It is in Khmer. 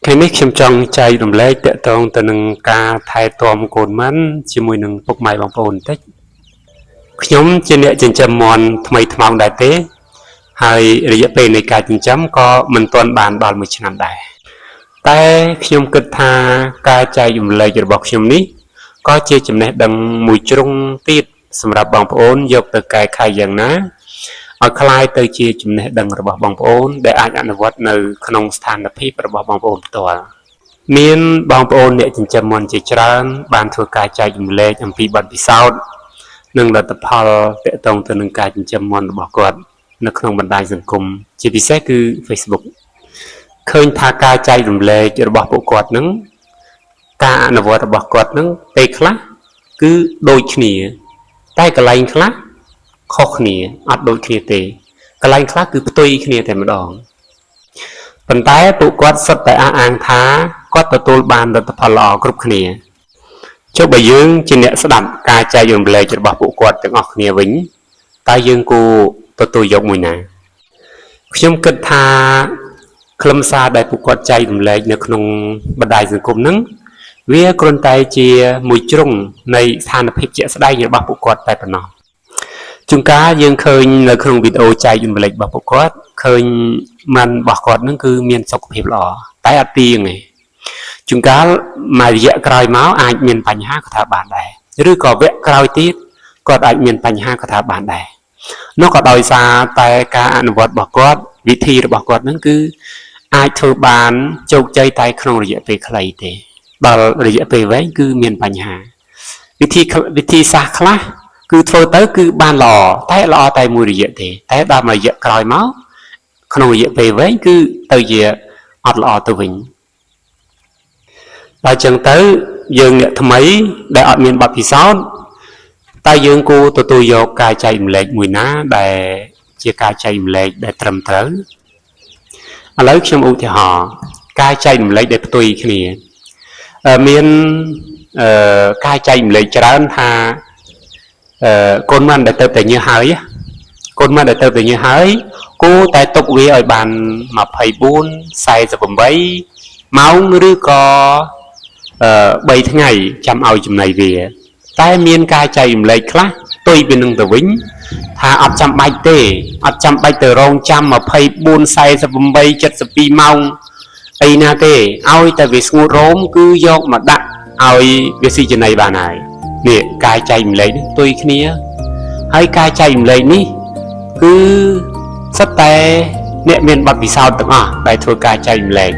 ថ្ងៃនេះខ្ញុំចង់ចែករំលែកទាក់ទងទៅនឹងការថែទាំកូនម៉ាន់ជាមួយនឹងពុកម៉ែបងប្អូនបន្តិចខ្ញុំជាអ្នកចិញ្ចឹមមាន់ថ្មីថ្មោងដែរទេហើយរយៈពេលនៃការចិញ្ចឹមក៏មិនទាន់បានដល់មួយឆ្នាំដែរតែខ្ញុំគិតថាការចែករំលែករបស់ខ្ញុំនេះក៏ជាចំណេះដឹងមួយជ្រុងទៀតសម្រាប់បងប្អូនយកទៅកែខៃយ៉ាងណាឲ្យក្លាយទៅជាចំណេះដឹងរបស់បងប្អូនដែលអាចអនុវត្តនៅក្នុងស្ថានភាពរបស់បងប្អូនផ្ទាល់មានបងប្អូនអ្នកចិញ្ចឹមមាន់ជាច្រើនបានធ្វើការចែករំលែកអំពីបទពិសោធន៍និងលទ្ធផលទាក់ទងទៅនឹងការចិញ្ចឹមមាន់របស់គាត់នៅក្នុងបណ្ដាញសង្គមជាពិសេសគឺ Facebook ឃើញថាការចែករំលែករបស់ពួកគាត់នឹងការអនុវត្តរបស់គាត់នឹងពេលខ្លះគឺដូចគ្នាតែកន្លែងខ្លះខុសគ្នាអត់ដូចគ្នាទេកន្លែងខ្លះគឺផ្ទុយគ្នាតែម្ដងប៉ុន្តែពួកគាត់សុទ្ធតែអះអាងថាគាត់ទទួលបានលទ្ធផលល្អគ្រប់គ្នាចុះបើយើងជាអ្នកស្ដាប់ការចែករំលែករបស់ពួកគាត់ទាំងអស់គ្នាវិញតើយើងគួរទទួលយកមួយណាខ្ញុំគិតថាខ្លឹមសារដែលពួកគាត់ចែករំលែកនៅក្នុងបណ្ដាញសង្គមហ្នឹងវាគ្រាន់តែជាមួយជ្រុងនៃស្ថានភាពជាក់ស្ដែងរបស់ពួកគាត់តែប៉ុណ្ណោះជួនកាលយើងឃើញនៅក្នុងវីដេអូចែករំលែករបស់ពួកគាត់ឃើញម៉ាន់របស់គាត់ហ្នឹងគឺមានសុខភាពល្អតែអត់ទៀងទេជួនកាលមួយរយៈក្រោយមកអាចមានបញ្ហាក៏ថាបានដែរឬក៏វគ្គក្រោយទៀតគាត់អាចមានបញ្ហាក៏ថាបានដែរនោះក៏ដោយសារតែការអនុវត្តរបស់គាត់វិធីរបស់គាត់ហ្នឹងគឺអាចធ្វើបានជោគជ័យតែក្នុងរយៈពេលខ្លីទេដល់រយៈពេលវែងគឺមានបញ្ហាវិធីវិធីសាស្ត្រខ្លះគឺធ្វើទៅគឺបានល្អតែល្អតែមួយរយៈទេតែដល់មួយរយៈក្រោយមកក្នុងរយៈពេលវែងគឺទៅជាអត់ល្អទៅវិញដល់ចឹងទៅយើងអ្នកថ្មីដែលអត់មានបទពិសោធន៍តើយើងគួរទទួលយកការចែករំលែកមួយណាដែលជាការចែករំលែកដែលត្រឹមត្រូវឥឡូវខ្ញុំឧទាហរណ៍ការចែករំលែកដែលផ្ទុយគ្នាមានការចែករំលែកច្រើនថាកូនម៉ាន់ដែលទៅតែញើសហើយកូនម៉ាន់ដែលទៅតែញើសហើយគួរតែទុកវាឲ្យបាន24 48ម៉ោងឬក៏3ថ្ងៃចាំឲ្យចំណីវាតែមានការចែករំលែកខ្លះផ្ទុយពីនឹងទៅវិញថាអត់ចាំបាច់ទេអត់ចាំបាច់ទៅរងចាំ24 48 72ម៉ោងអីណាទេឲ្យតែវាស្ងួតរោមគឺយកមកដាក់ឲ្យវាស៊ីចំណីបានហើយនេះការចែករំលែកនេះផ្ទុយគ្នាហើយការចែករំលែកនេះគឺសុទ្ធតែអ្នកមានបទពិសោធន៍ទាំងអស់ដែលធ្វើការចែករំលែក